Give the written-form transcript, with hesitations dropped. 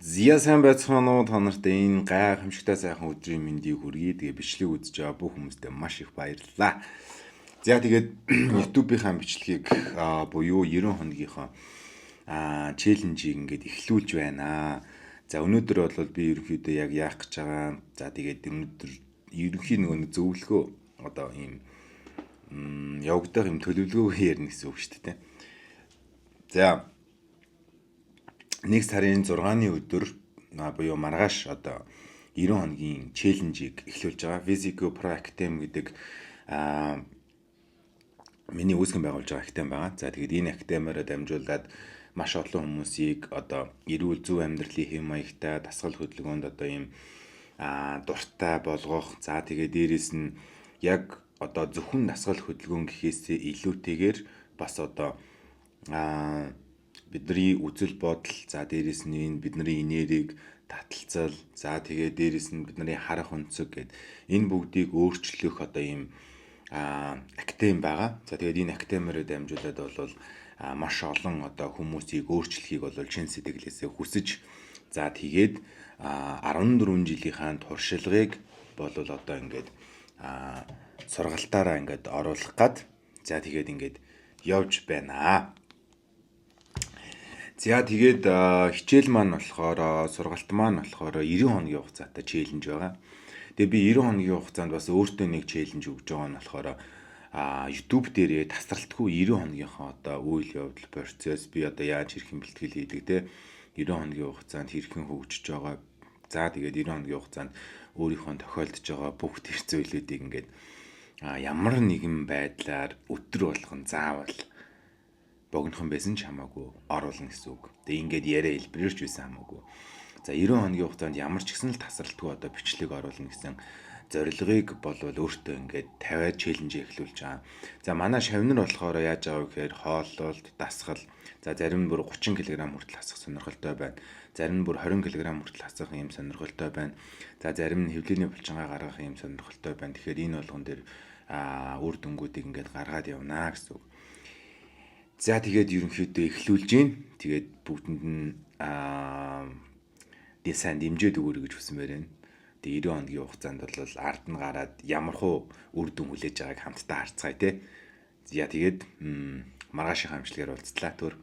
Зя, сайн байцгаана уу, та нарт энэ гайхамшигтай сайхан өдрийн мэндийг хүргэе. Тэгээ бичлэг үзэж байгаа бүх хүмүүстээ маш их баярлалаа. За, тэгээд YouTube-ийн бичлэгийг буюу 90 хоногийнхоо challenge ийг ингээд эхлүүлж байна. За, өнөөдөр бол би ерөнхийдөө яг яах гэж байгаа. За, тэгээд өнөөдөр ерөнхий нөгөө нэг зөвлөгөө, одоо ийм явагдах юм төлөвлөгөө ярина гэсэн үг шүү дээ. За, 1 сарын 6-ны өдөр буюу маргааш одоо 90 хоногийн challenge ийг эхлүүлж байгаа. Physico Pro Academy гэдэг миний үүсгэн байгуулж байгаа академи байгаа. За, тэгээд энэ академиараа дамжуулаад маш олон хүмүүсийг одоо эрүүл зөв амьдралын хэв маягтай, дасгал хөдөлгөөнд одоо ийм дуртай болгох. За, тэгээд дээрэс нь яг одоо зөвхөн дасгал хөдөлгөөн гэхээсээ илүүтэйгээр бас одоо бидний үзэл бодол, за, дээрэс нь энэ бидний энергийг таталцал, за, тэгээд дээрэс нь бидний харах өнцөг гээд энэ бүгдийг өөрчлөх одоо ийм академи байгаа. За, тэгээд энэ академиараа дамжуулаад бол маш олон одоо хүмүүсийг өөрчлөхийг бол чин сэтгэлээсээ хүсэж, за, тэгээд 14 жилийнхаа туршлагыг болвол одоо ингээд сургалтаараа ингээд оруулах гээд, за, тэгээд ингээд явж байна. За, тэгээд хичээл маань болохоор, сургалт маань болохоор 90 хоногийн хугацаатай challenge байгаа. Тэгээ би 90 хоногийн хугацаанд бас өөртөө нэг challenge өгж байгаа нь болохоор YouTube дээрээ тасралтгүй 90 хоногийнхоо одоо үйл явдал, процесс, би одоо яаж хэрхэн бэлтгэл хийдэг те, 90 хоногийн хугацаанд хэрхэн хөгжиж байгаа. За, тэгээд 90 хоногийн хугацаанд өөрийнхөө тохиолдож байгаа бүх тэр зүйлүүдийг ингээд ямар нэгэн байдлаар өдөр болгон заавал богинохон байсан ч хамаагүй оруулна гэсэн үг. Тэгээ ингээд яриа хэлбэрээр ч байсан хамаагүй. За, 90 хоногийн хугацаанд ямар ч гэсэн л тасралтгүй одоо бичлэг оруулна гэсэн зорилгыг болвол өөртөө ингээд тавиад challenge эхлүүлж байгаа. За, манай шавнар болохоор яаж байгаа вэ гэхээр хооллолт, дасгал, за, зарим нь бүр 30 кг хүртэл хасах сонирхолтой байна. Зарим нь бүр 20 кг хүртэл хасах юм сонирхолтой байна. За, зарим нь хэвлээний булчингаа гаргах юм сонирхолтой байна. Тэгэхээр энэ болгон дээр үр дүнгуудыг ингээд гаргаад явна гэсэн үг. За, тэгээд ерөнхийдөө эхлүүлж гин. Тэгээд бүгдэнд нь сайн дэмжиж өгөөрэй гэж хүсмээр байна. Тэгээ 90 хоногийн хугацаанд бол ард нь гараад ямар хуу үр дүн хүлээж байгааг хамтдаа харцгаая те. За, тэгээд маргаашийн хамтлагаар уулзлаа, түр.